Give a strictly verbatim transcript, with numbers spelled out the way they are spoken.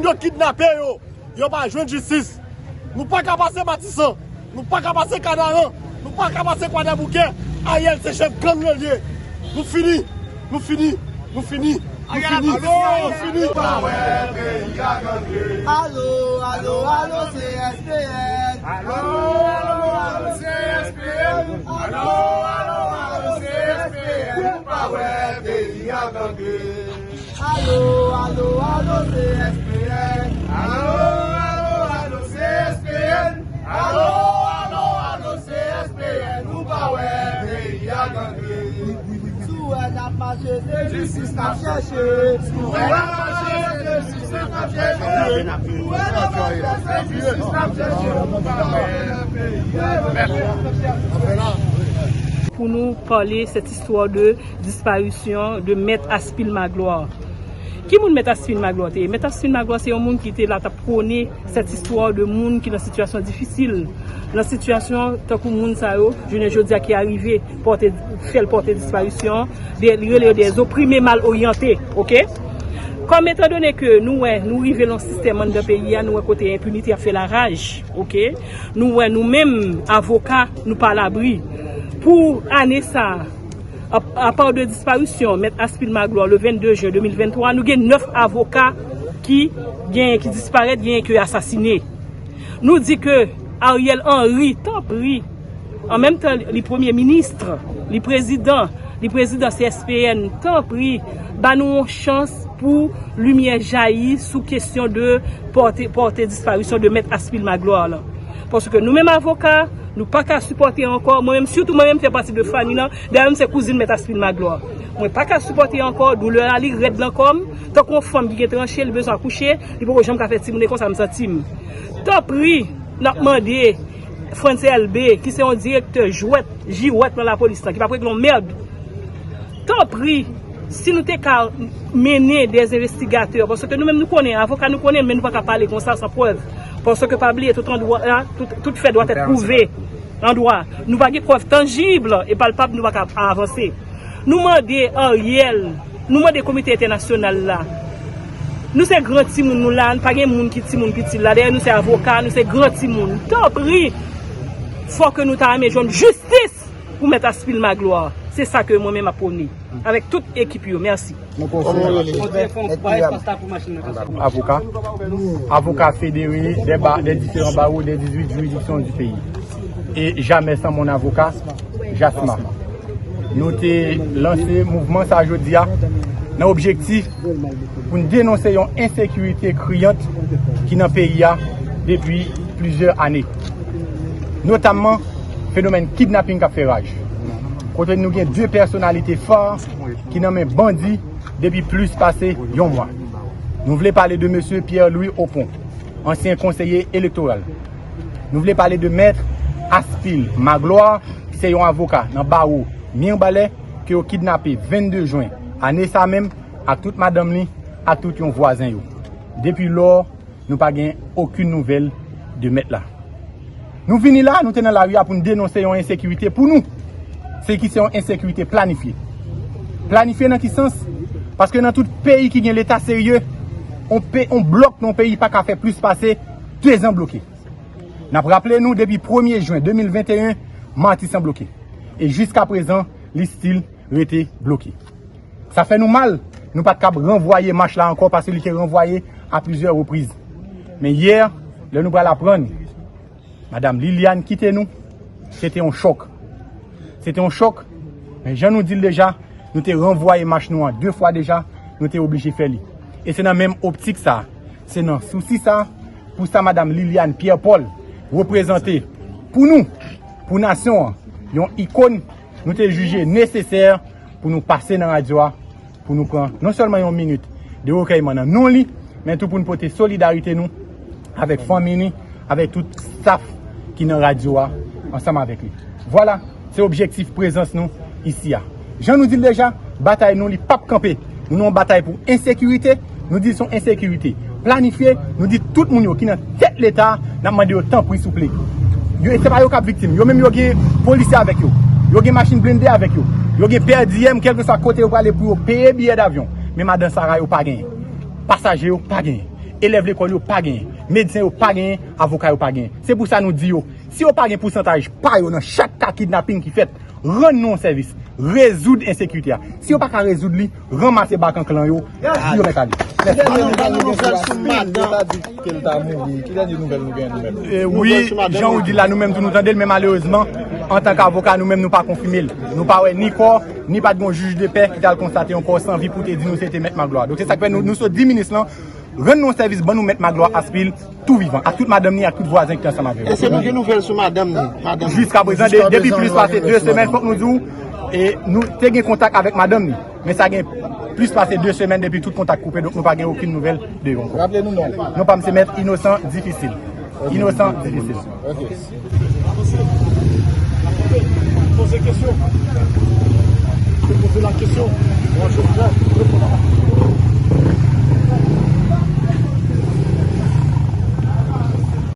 Yo kidnape yo, yo pa jwenn jistis. Nou pa ka pase Matisan, nou pa ka pase Kanaran, nou pa ka pase Kwadèboukè. Ariel se chèf gang yo ye. Nou fini, nou fini, nou fini, nou fini, nou fini. Alo, alo, alo, se S P N. Alo, alo, alo, se S P N. Alo, alo, alo, se S P N. Nou pa wè peyi a gangren. Alo, alo, alo, se S P N. Alo, alo, alo, se S P N. Alo, alo, alo, se S P N. Nou pa wè peyi a gangren. Si w wè n ap mache, se jistis n ap chèche. Si w wè n ap mache, se jistis n ap chèche. Si w wè n ap mache, se jistis n ap chèche. Nou pa wè peyi a gangren. Pou nou pale sèt istwa de disparition de Mèt Aspil Magloire. Ki moun Mèt Aspil Magloire te ye? Mèt Aspil Magloire se yon moun ki te la t ap pwone sèt istwa de moun ki nan sitiyasyon difisil. Nan sitiyasyon tankou moun sa yo, jounen jodi a ki arive pòte, fè l pòte disparisyon, de, li rele yo des opprimés mal orientés, oke? Kòm etan done ke nou wè, nou rive nan sistèm anndan peyi a, nou wè kote enpinite ap fè laraj, oke? Nou wè nou menm, avoka, nou pa labri. Pou ane sa a, a, apa de disparisyon Mèt Aspil Magloire le vennde jen de mil venntwa, nou gen nèf avoka ki genyen ki disparèt, genyen ki asasine. Nou di ke Ariel Henry, tanpri, an menm tan li premye minis, li prezidan, li prezidan C S P N, tanpri, ba nou yon chans pou limyè jayi sou kesyon de pòte, pòte disparisyon de Mèt Aspil Magloire lan. Paske nou menm avoka, nou pa ka sipòte ankò. Mwen menm, sitou mwen menm fè pati de fanmi lan. Dayè, m se kouzin Mèt Aspil Magloire. Mwen pa ka sipòte ankò. Doulè a, li rèd nan kò m. Tankou yon fanm ki gen tranche, li bezwen akouche, li poko janm ka fè timoun, e konsa m santi m. Tanpri, n ap mande Frantz Elbé, ki se yon direktè jwèt, jiwèt nan lapolis lan, ki p ap regle yon mèd. Tanpri, si nou te ka mennen des investigateurs, paske nou menm nou konnen, avoka nou konnen, men nou pa ka pale konsa san prèv. Paske pa bliye, tout an dwa, tout, tout fait doit être prouvé an dwa. Nou pa gen prèv tanjib e palpab, nou pa ka avanse. Nou mande Ariel, nou mande komite entènasyonal la. Nou se gran timoun nou la, nou pa gen moun ki timoun piti la. Dayè, nou se avoka, nou se gran timoun. Tanpri, fò ke nou ta renmen jwenn jistis pou Mèt Aspil Magloire. Se sa ke mwen menm ap pwone, avèk tout ekip yo. Mèsi. Avoka, avoka federe de ba, de diferan bawo de dizuit jiridiksyon di peyi. E jamè san mon avoka, Jasma. Nou te lanse mouvman sa jodi a nan objektif pou n denonse yon ensekirite kriyant ki nan peyi a depi plizyè ane. Notamman fenomèn kidnaping k ap fè raj. Kote nou gen de pèsonalite fa ki nan men bandi depi plis pase yon mwa. Nou vle pale de mesye Pierre Louis Opon, ansyen konseye elektoral. Nou vle pale de mèt Aspil Magloire, ki se yon avoka nan bawo Mirbalè, ke yo kidnape vennde jen ane sa menm, ak tout madanm li, ak tout yon vwazen yo. Depi lò, nou pa gen okenn nouvèl de mèt la. Nou vini la, nou te nan lari a pou n denonse yon ensekirite pou nou. Se ki se yon ensekirite planifye. Planifye nan ki sans? Paske nan tout peyi ki gen leta serye, on pe-, on blòk nan yon peyi pa ka fè plis pase de zan bloke. N ap raple nou, depi premye jen de mil venteyen, Matisan bloke. E jiska prezan, li still rete bloke. Sa fè nou mal, nou pa t kab ranvwaye mach la ankò paske li te ranvwaye a plizyè repriz. Men yè, lè nou pral aprann, Madam Liliane kite nou, se te yon chòk. Se te yon chòk, men jan nou di l deja, nou te ranvwaye mach nou an de fwa deja, nou te oblije fè li. E se nan menm optik sa, se nan sousi sa, pou sa Madam Liliane Pierre Paul reprezante pou nou, pou nasyon an, yon ikòn, nou te jije nesesè pou nou pase nan radyo a, pou nou pran non sèlman yon minit de rekèyman nan non li, men tou pou nou pote solidarite nou avèk fanmi li, avèk tout staf ki nan radyo a ansanm avèk li. Vwala, se objektif prezans nou isi a. Jan nou di l deja, batay nou li p ap kanpe. Nou nan yon batay pou ensekirite, nou di l se yon ensekirite planifye, nou di tout moun yo ki nan tèt Leta, n ap mande yo tanpri souple. Yo, e se pa yo k ap viktim, yo menm yo gen polisye avèk yo, yo gen machin blende avèk yo, yo gen pèdiyèm, kèlkeswa kote yo prale pou yo peye biyè davyon. Men madan Sara yo pa genyen, pasaje yo pa genyen. Elèv lekòl yo pa genyen. Medsen yo pa genyen. Avoka yo pa genyen. Se pou sa nou di yo, si yo pa gen pousantaj pa yo nan chak ka kidnaping ki fèt, rann nou yon sèvis. Rezoud ensekirite a. Si yo pa ka rezoud li, ranmase bakanklan yo, di yo mèt ale. Mèsi. Dènye nouvèl nou jwenn sou madanm. Ke l ta mouri. Ki dènye nouvèl nou gen nou menm? E, wi, jan ou di la, nou menm tou nou tande l, men malerezman, antanke avoka, nou menm nou pa konfime l. Nou pa wè ni kò, ni pa t gen yon jij de pè ki t al konstate yon kò san vi pou te di nou se te mèt Magloire. Donk se sa k fè nou, nou sot di minis lan, rann nou yon sèvis, ban nou mèt Magloire Aspil tou vivan, ak tout madanm ni, ak tout vwazen ki te ansanm avè l. Èske nou gen nouvèl sou madanm ni? Madanm. Jiska prezan, de- depi plis pase de semèn, fòk nou di w, e nou te gen kontak avèk madanm ni. Men sa gen plis pase de semèn depi tout kontak koupe, donk nou pa gen okenn nouvèl de yo ankò. Raple nou non. Non pa m se mèt Inosan Difisil. Inosan Difisil. Ok. Poze kesyon. Poze la kesyon. Mwen, je